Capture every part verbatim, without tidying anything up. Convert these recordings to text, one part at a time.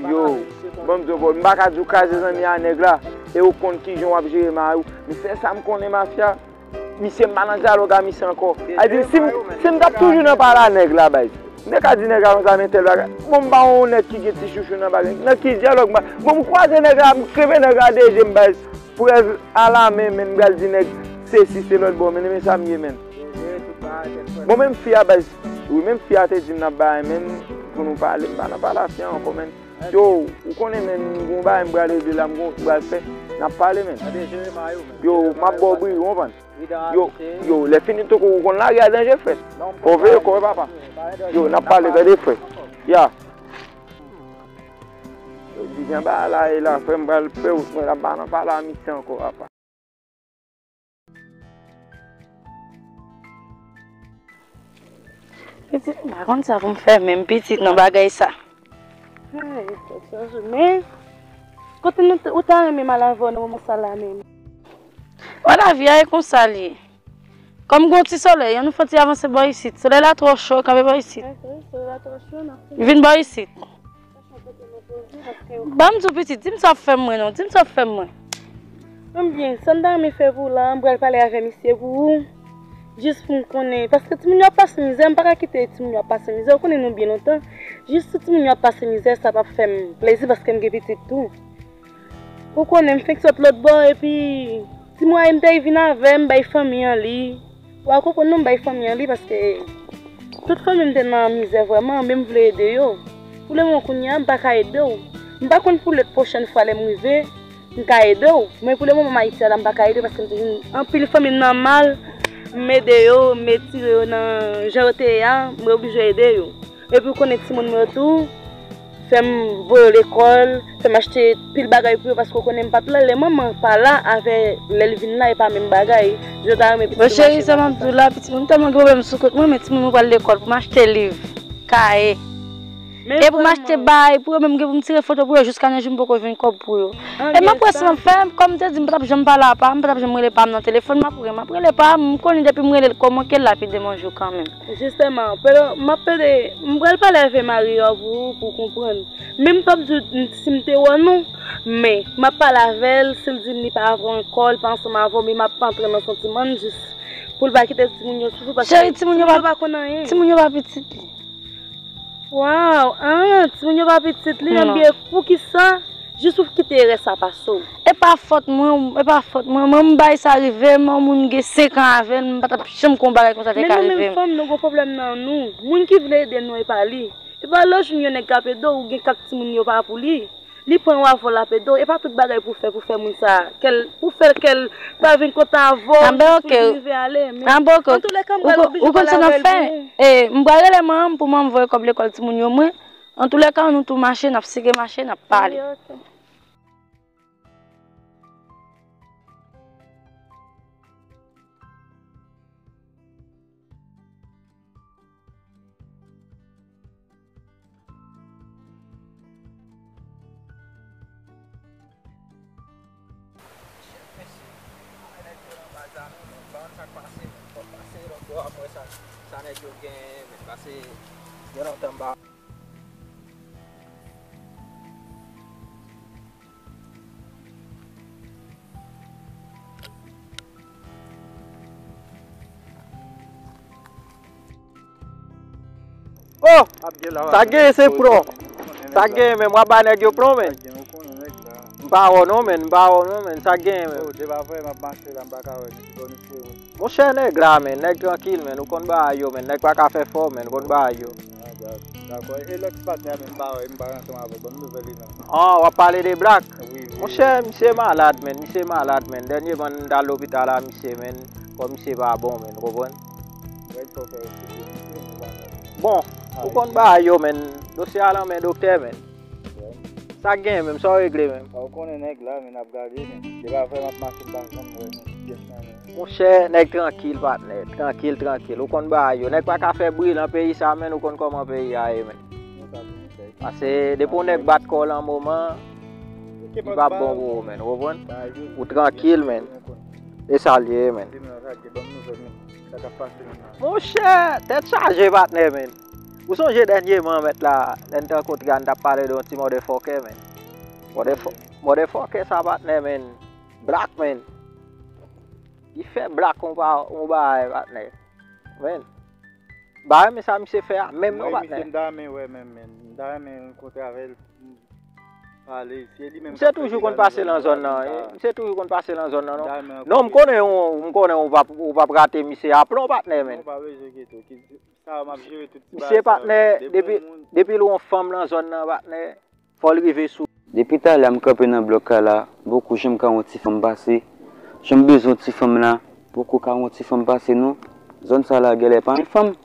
Yo, ban m di w, bro, m pa ka di w kraze zanmi a nèg la, e ou konn kijan w ap jere mari w. Men sèl sa m konnen, mafya, misye, m pa nan dyalòg a misye ankò. A di, si m, si m t ap toujou nan pale a nèg la, baz, m te ka di nèg la konsa, men tèl bagay. Bon, m pa yon nèg ki gen ti chouchou nan bagay. Nan ki dyalòg m pa, bon, m kwaze nèg la, m kenbe nèg la de je m, baz. Prèv alamen, men m pral di nèg sesi, se lòt bò, men, men sa m ye, men. Bon, menm fi a, baz, wi, menm fi a te di m n ap bay, men pou nou pale, m pa nan pale a fi a ankò, men. Yo, ou konnen, men, m gon bagay m pral regle la, m gon, m pral fè, n ap pale, men. Yo, m ap ba w bri, ou konprann? Yo, yo, lè fini tou, ou konn lari a danje, frè. Fò w veye kò w, papa. Yo, n ap pale, tande, frè. Ya. Yo, di jan bagay la ye la, frè, m pral fè wout mwen la, m pa nan pale a misye ankò, papa. Pitit, m pa konn sa pou m fè menm, pitit, nan bagay sa. Ay, men, kote nou t-, ou ta renmen m al avè w nan moman sa la menm? Wè, lavi a e konsa l ye. Kòm gon ti solèy, ann nou fè ti avanse bò isit. Solèy la twò cho, kanpe bò isit. Vin bò isit. Ban m di w pitit, di m sa w ap fè mwen non, di m sa w ap fè mwen. Anbyen, sa m ta renmen fè pou w la, m pral pale avè misye pou ou. Jis pou m konnen, paske timoun yo ap pase mizè, m pa ka kite timoun yo ap pase mizè, ou konnen nou byen lontan. Jis si timoun yo ap pase mizè, sa p ap fè m plezi paske m gen pitit tou. Ou konnen m fenk sot lòt bò, epi ti mwayen m te vin avè m bay fanmi an li. Ou a konprann non, m bay fanmi an li paske tout fanmi m te nan mizè vrèman, men m vle ede yo. Pou lemoman kounye a, m pa ka ede w. M pa konn pou lòt pwochèn fwa lè m rive, m ka ede w. Men pou lemoman m Ayiti a la, m pa ka ede w paske m te jwenn anpil fanmi m nan mal, m ede yo, m retire yo nan jan yo te ye a, mwen oblije ede yo. Epi ou konnen timoun mwen yo tou fè m voye yo lekòl, fè m achte pil bagay pou yo, paske ou konnen m pa t la, lè manman pa la avè lè l vin la, e pa menm bagay. Jan w ta renmen pitit ou mache nan konsa. Bon, cheri, sa m ap di w la, pitit mwen, m tèlman gen pwoblèm sou kont mwen, men timoun mwen pral lekòl, pou m achte liv, kaye. E pou m achte bagay pou yo, menm gen pou m tire foto pou yo, jiska nan jou m poko jwenn kòb pou yo. E m ap wè sa m ap fè, kòm m te di, m pa t ap janm pale a pa m, m pa t ap janm rele pa m nan telefòn, m ap rele, m ap rele pa m, m konnen depi m rele l kòman ke l lapide m yon jou kanmenm. Jistèman, m ap pede, m pral pale avè mari a pou ou, pou w konprann. Men m p ap di w si m te wè w non, men m ap pale avè l, si l di m li pa avè w ankò, li pa ansanm avè w, men m ap antre nan santiman m jis pou l pa kite timoun yo soufri, paske timoun yo pa konn anyen. Timoun yo pa pitit li. Waw, ah, timoun yo pa pitit li, anbyen, poukisa? Jis pou kite erè sa pase w. E pa fòt mwen, e pa fòt mwen. Mwen, m bay sa rive m, yon moun gen senk an avè l, m pa t ap janm konn bagay konsa te ka rive m. Men nou menm fanm, nou gon pwoblèm nan nou. Moun ki vle ede nou, e pa li. E pa lè w jwenn yon nèg k ap ede w, ou gen kat timoun yo pa pou li. Li pran w avè w, l ap ede w. E pa tout bagay pou fè, pou fè moun sa, kè l, pou fè kè l pa vin kontan avè w, jis pou l rive ale. Men antoulèka, m pral oblije pale avè l pou ou. E, m pral rele manman m pou manman m voye kòb lekòl timoun yo mwen. Antoulèka, ann nou tou mache, n ap sike mache, n ap pale. Mesye, mesye, nèg yo nan baz la, non, men m pa konn sa k pase, men fò m pase lòt bò a, m wè sa, sa nèg yo genyen, men pase gen lontan m pa. Oh! Sa gen, se pran. Sa gen, men w ap ba nèg yo pran, men. M pa wè w non, men. M pa wè w non, men. Sa gen, men. Monchè, nèg la, men, nèg trankil, men, ou konn bagay yo, men, nèg pa ka fè fò, men, ou konn bagay yo. Ah, dak-, dakò. E lòt ti patnè a, men, m pa wè, m pa ansanm avè l, ban m nouvèl li, non. Ah, w ap pale de Black? Wi, wi. Monchè, misye malad, men, misye malad, men. Dènyèman, m t al lopital a misye, men, kò misye pa bon, men, ou konprann? Bon, ou konn bagay yo, men, dosye a nan men doktè, men. Sa k genyen menm, sa w regle menm? Ou konnen nèg la, men n ap gade, men depi avè m ap mache, m pa janm wè, men, pyès nan men. Monchè, nèg trankil, patnè, trankil, trankil. Ou konn bagay yo. Nèg pa ka fè bri nan peyi sa, men ou konn kòman peyi a ye, men. Pase, depi yon nèg bat kò l yon moman, li p ap bon pou ou, men. Ou konprann? Ou trankil, men. E sa l ye, men. Monchè, tèt chaje, patnè, men. Ou sonje dènyèman, mèt la, lè n te rankontre a, n t ap pale de yon ti motherfucker, men. Motherfu- Motherfucker sa, patnè, men. Black, men. Li fè black yon ba- yon bagay, patnè. Men. Bagay men sa misye fè a, menm non, patnè. Mwen, misye, m ta renmen wè menm, men. M ta renmen rankontre avè l. Pale, se li menm ki ap peze la nan zòn nan. Misye toujou konn pase nan zòn nan, e. Misye toujou konn pase nan zòn nan, non. Non, m konnen ou, m konnen ou p ap, ou p ap rate misye aplon, patnè, men. Non, pa bezwen enkyete w. Sa, m ap jere tout ti bagay sa yo. Misye, patnè, depi, depi l wè yon fanm nan zòn nan, patnè, fò l rive sou. Depi talè a, m kanpe nan blòk la, poko janm ka wè yon ti fanm pase. Jan m bezwen yon ti fanm la, poko ka wè yon ti fanm pase, non. Zòn sa la, genlè pa gen fanm.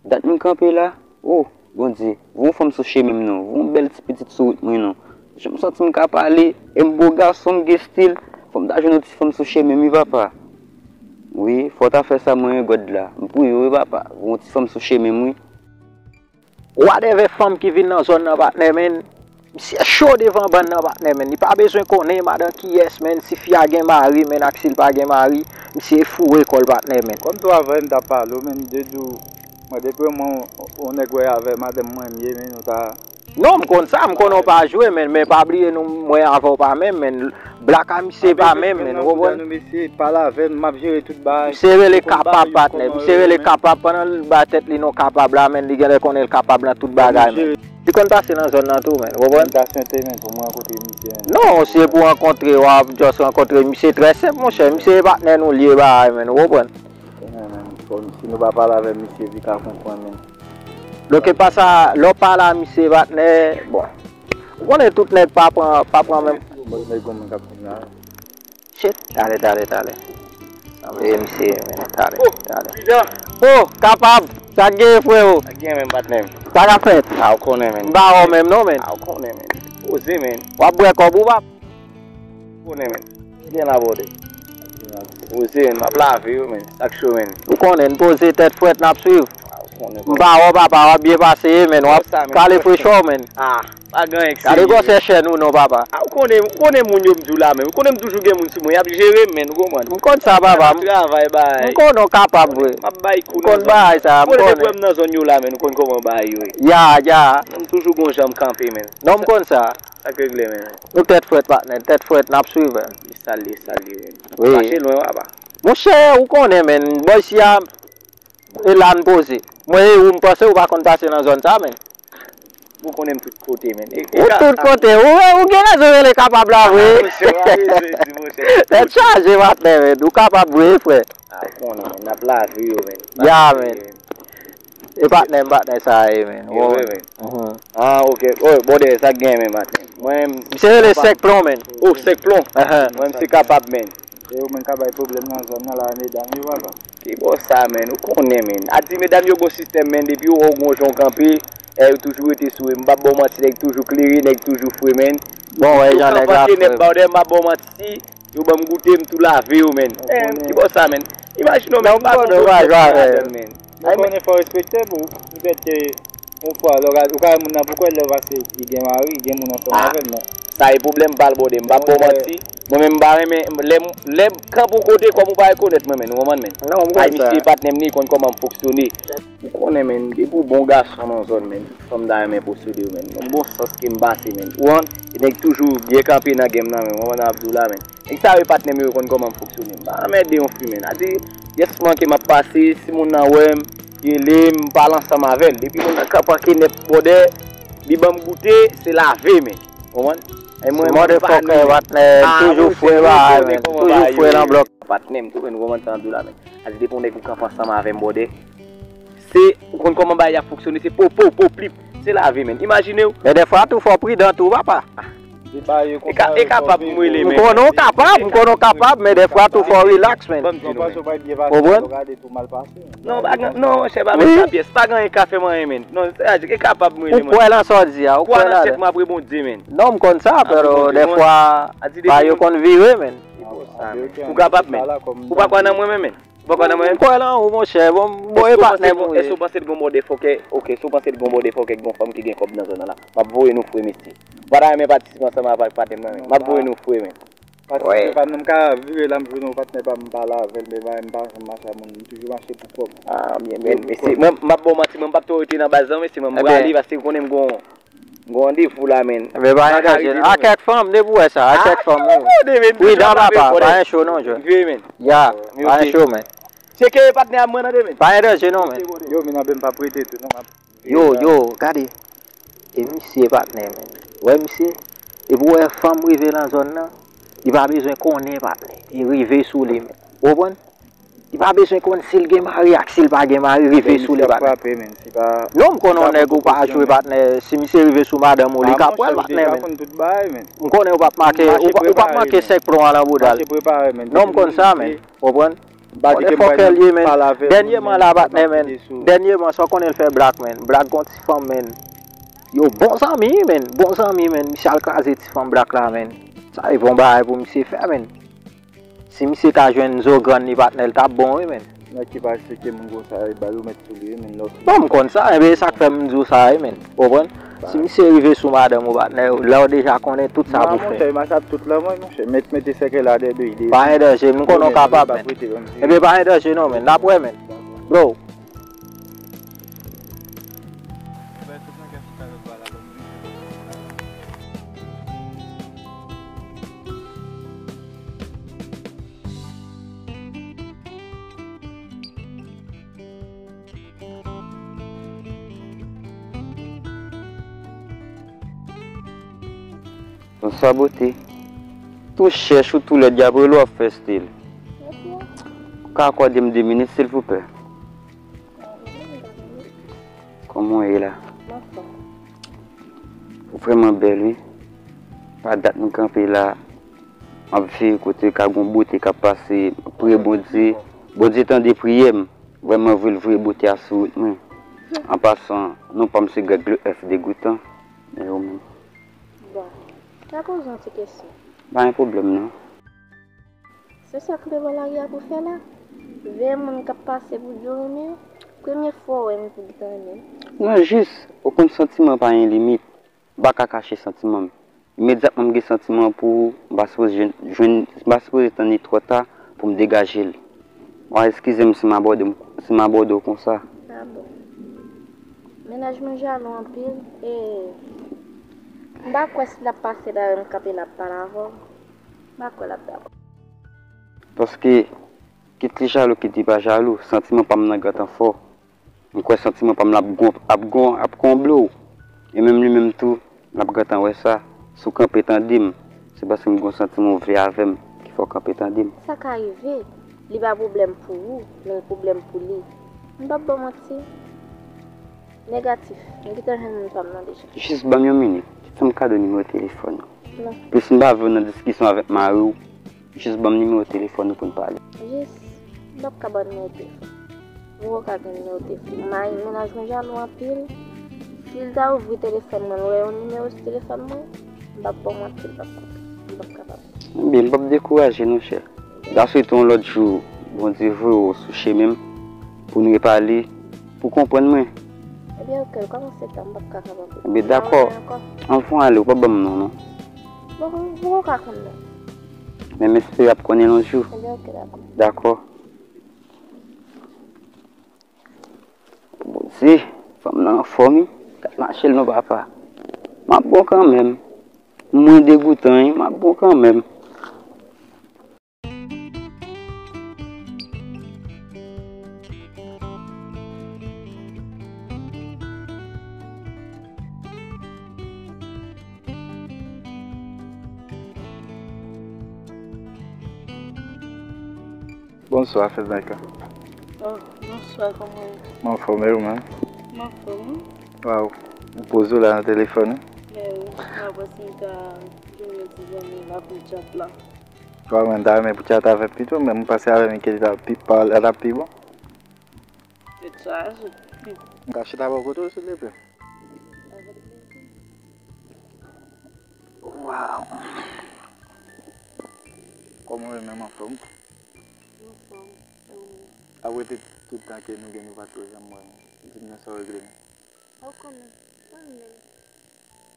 Dat m kanpe la, o, Bondye, voye yon fanm sou chemen m non, voye yon bèl ti pitit sou wout mwen non. Jan m santi m ka pale, e m bo gason, m gen stil, fò m ta jwenn yon ti fanm sou chemen m wi, papa. Wi, fò w ta fè sa mwen, God la. M priye w wi, papa, voye yon ti fanm sou chemen m wi. Wadèvè fanm ki vin nan zòn nan, patnè, men. Misye cho devan bann nan, patnè, men. Li pa bezwen konnen madan kiyès, men, si fi a gen mari, men, ak si l pa gen mari. Misye foure kò l, patnè, men. Kòm tou avè m t ap pale w, men, de di w, mwen, depi yon, yon nèg wè avè madanm mwen m ye, men, nou ta. Non, m konn sa, m konnen w pa jwe, men, men pa bliye nou, mwen avè w pa menm, men. Black a misye pa menm, men, ou konprann? Mesye, pale avè m, m ap jere tout bagay. Misye rele Kapab, patnè. Misye rele Kapab pandan l bay tèt li non Kapab la, men, li genlè konnen l kapab nan tout bagay, men. Li konn pase nan zòn nan tou, men, ou konprann? Salitasyonte, men, pou mwen rankontre misye, men. Non, se pou rankontre, w ap just rankontre misye, trè senp, monchè. Misye e patnè nou l ye, bagay, men, ou konprann? Men, men, fò, si nou pa pale avè misye, li ka konprann, men. Donk, e pa sa, lè w pale a misye, patnè, bon. Ou konnen tout nèg pa pran, pa pran menm. Bon, nèg gon moun k ap vin la. Shit, talè, talè, talè. Anvoye misye, men, talè, talè. Oh, Kapab, sa k gen, freo? Sa k gen menm, patnè m? Sa k ap fèt? A, ou konnen, men. M pa wè w menm, non, men. A, ou konnen, men. Poze, men. W ap bwè kòb ou, pap? Ou konnen, men. Ki gen la, bòdè? Poze, men. M ap lave yo, men. Sa k cho, men. Ou konnen, n poze tèt frèt, n ap swiv. A, ou konnen. M pa wè w, papa, w ap byen pase, men. W ap kale frechè w, men. A. Pa gen ekseri. Gade gwosè chèn ou non, papa. A, ou konnen, ou konnen moun yo m di w la, men. Ou konnen m toujou gen moun sou mwen. Y ap jere m, men, ou konprann? M konn sa, papa. M ap travay, bay. M konnen w kapab vre. M ap bay kou nan zòn. M konn bagay sa, m konnen. Ou konnen depi w wè m nan zòn yo la, men, ou konn kòman bagay yo ye. Ya, ya. M toujou gon jan m kanpe, men. Non, m konn sa. Sa k regle, men. Nou tèt frèt, patnè. Tèt frèt, n ap swiv, men. Li sal, li sal, li, men. Wi. Mache lwen, papa. Monchè, ou konnen, men. Bò isi a, e la n poze. Mwen e ou, m panse ou pa konn pase nan zòn sa, men. Ou konnen m tout kote, men. E, e ou ka, tout kote. Ou, ou gen rezon rele Kapab la vre. Ah, monchè, w ap bezwen di, monchè. Tèt chaje, patnè, men. Ou kapab vre, frè. Ah, ou konnen, men. N ap lave yo, men. Ya, men. E patnè m, patnè sa ye, men. Yo, vre, men. Mhm. Ah, ok. Oh, bòdè, sa k gen, men, patnè. Mwen, misye rele Sèk Plon, men. Oh, Sèk Plon. Ahan. Mwen, m se Kapab, men. E ou menm ka bay pwoblèm nan zòn nan la, medam yo, papa. Ki bò sa, men? Ou konnen, men. A di medam yo gon sistèm, men, depi yo wè w gon jan w kanpe, e yo toujou rete sou ou. M p ap ba w manti, nèg toujou klere, nèg toujou fre, men. Bon, wè, jan nèg la fre. Yo kanpe nèt ba w, dayè m p ap ba w manti, yo ban m goute, m tou lave yo, men. Ki bò sa, men? Imajine w, men, m pa gon pwoblèm nan ladann, men. Ou konnen fò w respekte pou, poutèt ke yon fwa, lè w ka, ou ka wè moun nan pou kwè lè w pase, li gen mari, li gen moun ansanm avè l, men. Sa e pwoblèm pa l, bòdè. M p ap ba w manti. Mwen menm, m pa renmen, lè m, lè m kanpe yon kote, kòm ou pa rekonèt mwen, men, ou konprann, men. Non, m konn sa. Ay, misye patnè m, li konn kòman m fonksyone. Ou konnen, men, depi w bon gason nan zòn, men, fanm ta renmen posede w, men. Yon bon sans ke m pase, men. Ou konprann? E nèg toujou byen kanpe nan game nan, men. Ou konprann sa m ap di w la, men. Nèg sa yo e patnè m yo, yo konn kòman m fonksyone. M pa anmède yon fi, men. A di, yès manke m ap pase, si moun nan wè m, rele m, m pale ansanm avè l. Depi moun nan kanpe an kenèp bòdè, li ban m goute, se lave, men. Ou konprann? E mwen, mwen pa nou, men. Motherfucker, patnè, toujou fre bagay, men. Toujou fre nan blòk. Patnè m, tou, men, ou konprann sa m di w la, men. A di, depi yon nèg ou kanpe ansanm avè m, bòdè. Se, ou konn kòman bagay ap fonksyone, se po, po, po, plip. Se lavi, men. Imajine w. Men dèfwa tou fò w pridan tou, papa. E ka, e kapab m rele, men. M konnen w kapab, m konnen w kapab, men dèfwa tou fò w relax, men. Ou konprann? Non, pa gen, non, monchè, pa met sa pyès. Pa gen anyen k ka fè m anyen, men. Non, se, e kapab m rele, men. Ou kwè nan sa w di a, ou kwè nan tèt mwen apre Bondye, men. Non, m konn sa, pero dèfwa, bagay yo konn vire, men. Ou kapab, men. Ou pa kwè nan mwen, men, men. Ou pa kwè nan mwen? M kwè nan ou, monchè. Bon, bon, e patnè m ou ye. Èske w panse li gon motherfucker? Ok, si w panse li gon motherfucker, gon fanm ki gen kòb nan zòn nan la. M ap voye nou fre, mesye. Ou pa ta renmen patisipe ansanm avèk patnè m nan, men. M ap voye nou fre, men. Paske se pa nan m ka vire la, m jwenn yon patnè pa m, m pale avè l, men bagay m pa janm mache ak moun, m toujou mache pou kò m. Ah, byen, men, mesye, mwen, m ap ba w manti, mwen, m p ap twò rete nan baz lan, mesye, mwen, m prale, paske ou konnen m gon, m gon randevou la, men. Men pa gen danje, non, men. Ak kèk fanm, depi w wè sa, ak kèk fanm, wi. Pridan, papa, pa gen cho, non, jwenn. Ya, pa gen cho, men. Tcheke patnè a mwen, tande, men. Pa gen danje, non, men. Yo, men, anben, m p ap rete tou, non, m ap Yo, yo, gade. E misye patnè, men. Wè misye? Epi w wè fanm rive nan zòn nan, li pa bezwen konnen patnè. Li rive sou li, men. Ou konprann? Li pa bezwen konn si l gen mari ak si l pa gen mari, rive sou li, patnè. Non, m konnen yon nèg ou pa jwe, patnè. Si misye rive sou madanm ou, li ka pran l, patnè, men. M konnen ou p ap make, ou p ap make senk plon an nan bouda l. Non, m konn sa, men. Konprann? Konnen fòkè l ye, men. Dènyèman la, patnè, men. Dènyèman, sa w konnen l fè Black, men. Black gon ti fanm, men. Yo, bon zanmi, men. Bon zanmi, men. Misye al kraze ti fanm Black la, men. Sa e bon bagay pou misye fè, men. Si misye ta jwenn zo grann li, patnè, l t ap bon, wi, men. Nèg ki pa respekte moun konsa, e bal ou mèt sou li, wi, men. Bon, m konn sa, enben, e sa k fè m di w sa, wi, men. Ou konprann? Si misye rive sou madanm ou, patnè, la w deja konnen tout sa pou fè. Monchè, mache ap tout la, mwen, monchè. Met, mete sèkèy la dèyè do l. Pa gen danje, m konnen w kapab, men. Ebyen, pa gen danje, non, men. N ap wè, men. Bro. Bonswa, bote. Tou chèch ou tou lèd, y ap rele w ap fè stil. Ou ka akòde m de minit, silvouplè? Kòman w ye la? Ou vrèman bèl, wi. Pa dat m kanpe la, m ap veye kote ka gon bote k ap pase, m ap priye Bondye. Bondye tande priyè m. Vrèman vre, l voye bote a sou wout mwen. An pasan, non pa m se Greg le F Degoutan. E ou menm? Bon, m ka poze yon ti kesyon? Pa gen pwoblèm, non. Se sa k leve lari a pou fè la? Veye moun k ap pase pou di w renmen yo? Premye fwa w wè m pou di w renmen m? Non, jis, ou konn santiman pa gen limit. M pa ka kache santiman m. Imedyatman m gen santiman pou ou, m pa sipoze jwenn, jwenn, m pa sipoze tann li twò ta pou m degaje l. W a eskize m si m abòde, si m abòde w konsa. Ah bon. Mennaj mwen jalou anpil, e m pa kwè si l ap pase la, m kanpe l ap pale avè w. M pa kwè l ap dakò. Paske, kit li jalou, kit li pa jalou, santiman pa m nan gentan fò. M kwè santiman pa m la ap gon, ap gon, ap konble w. E menm li menm tou, l ap gentan wè sa. Si w kanpe tande m, se paske m gon santiman w vle avè m ki fè w kanpe tande m. Sa ka rive, li pa pwoblèm pou ou, men l pwoblèm pou li. M p ap ba w manti. Negatif, m gentan jwenn moun pa m nan deja. Jis ban m yon minit, kite m kado nimewo telefòn ou. Non. Plis m pa vle w nan diskisyon avèk mari w. Jis ban m nimewo telefòn ou pou n pale. Jis, m p ap ka ba w nimewo telefòn. Ou poko ka gen nimewo telefòn. Mari, mennaj mwen jalou anpil. Si l ta ouvri telefòn mwen, l wè yon nimewo sou telefòn mwen, m p ap ba w manti, l p ap konn. M p ap kapab. Ebyen, m p ap dekouraje non, chè. M ta swete yon lòt jou, Bondye voye w sou chemen m, pou n repale, pou w konprann mwen. Ebyen, oke, kòman se tan, m p ap ka kapab. Ebyen, dakò. Ann fè w ale, ou p ap ban m non, non. Bon, ou poko ka konn non. Men m espere ap konnen yon jou. Ebyen, oke, dakò. Dakò. Bondye, fanm nan anfòm, wi. Gad mache l non, papa. M ap bon kanmenm. Mwen degoutan, wi, m ap bon kanmenm. Bonswa, Fednayka. Oh, bonswa, kòman w ye? M anfòm, e ou menm? M anfòm, wi. Waw, ou poze w la nan telefòn, wi. Mè wi, mwen panse m ta jwenn yon ti zanmi la pou tchat la. Waw, mwen ta renmen pou tchat avè m pito, men m panse avè m ke li ta pi, pa, li ta pi bon. Tèt chaje. M ka chita bò kote w, silvouplè? Avèk plezi. Waw. Kòman w ye menm, anfòm? Anfòm. E ou menm? Apre te tout tan ke nou gen, nou pa t janm wè, men di m nan sa w regle menm. Ou konnen, sa menm.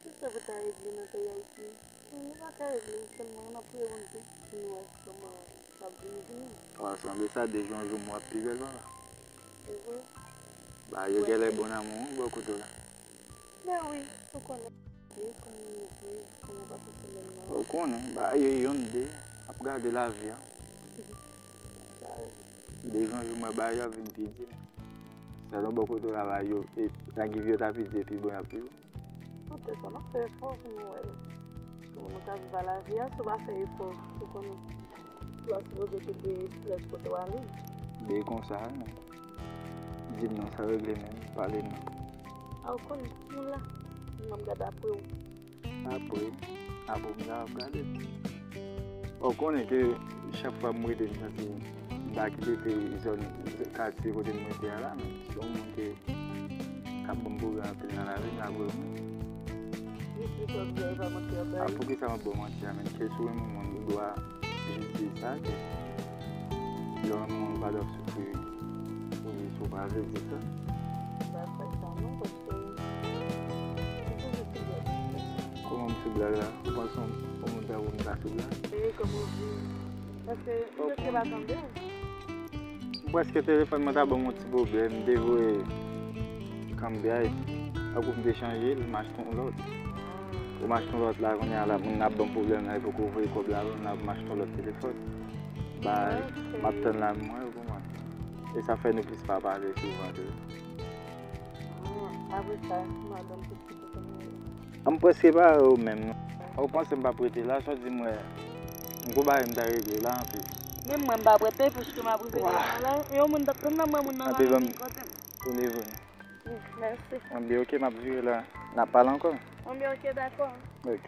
Tout sa pou ta regle nan peyi Ayiti. Men nou pa ka regle l sèlman, n ap priye Bondye. Pou nou wè kòman l ap vini vini. Wa sanble sa, de jou an jou mwen ap pi bèl, papa. Se vre? Ba, yo genlè bon nan moun bò kote w la. Men wi, ou konnen. Wi, kòman yo viv, kòman pase semèn nan. Ou konnen, ba, yo youn de, ap gade lavi a. Sa yo. De jou an jou mwen ba yo ap vin pi di. Sèlman bò kote w la, ba, yo, e, nan giv yo ta pi di, pi bon y ap viv. Poutèt sa, n ap fè efò pou nou wè l. Kòman nou ka viv a lavi a, si w pa fè efò, ou konnen, ou pa sipoze kite estrès pote w ale. Byen konsa, non. Di m non, sa regle menm, pale m non. A, ou konnen, moun la, m ap gade apre w. Apre, apre m la ap gade. Ou konnen ke chak fwa m rete, m santi m pa kite te zòn, katye kote m rete a la, men se yon moun ke k ap ban m pwoblèm anpil nan lavi m, apre w menm. Jis li sòt vre, e pa manti w ap bay. A, poukisa m ap ba w manti a, menm? Ke si w renmen yon moun, ou dwa jis di sa, ke lè w renmen yon moun, ou pa dwe ap soufri pou li, si w pa vle di sa. M pa fè sa non, paske m toujou sou blag. Kòman m sou blag la? Ou panse yon, yon moun ta wè m ta sou blag? E, kòman w di? Paske m prèske pa tande w. M prèske telefòn mwen ta ban m yon ti pwoblèm, m te voye kanbyay, tankou m te chanje l, m achte yon lòt. Pou m achte yon lòt la, kounye a la, moun nan ap ban m pwoblèm la, li poko voye kòb la ban m la, pou m achte yon lòt telefòn. Ba, m ap tann la, m wè, ou konprann. E sa fè nou plis pa pale souvan tou. Apre sa, madanm te kite pou mwen. M prèske pa wè w menm non. Ou panse m p ap rete la, sa w di m wè. M gon bagay m ta regle la anpil. Menm mwen m p ap rete, paske m ap rive devan la. Yon moun t ap tann nan mwen, moun nan pa vini kote m. Ou leve. Wi, mèsi. Anbyen, ok, m ap vire la. N ap pale ankò. Anbyen, ok, dakò. Ok.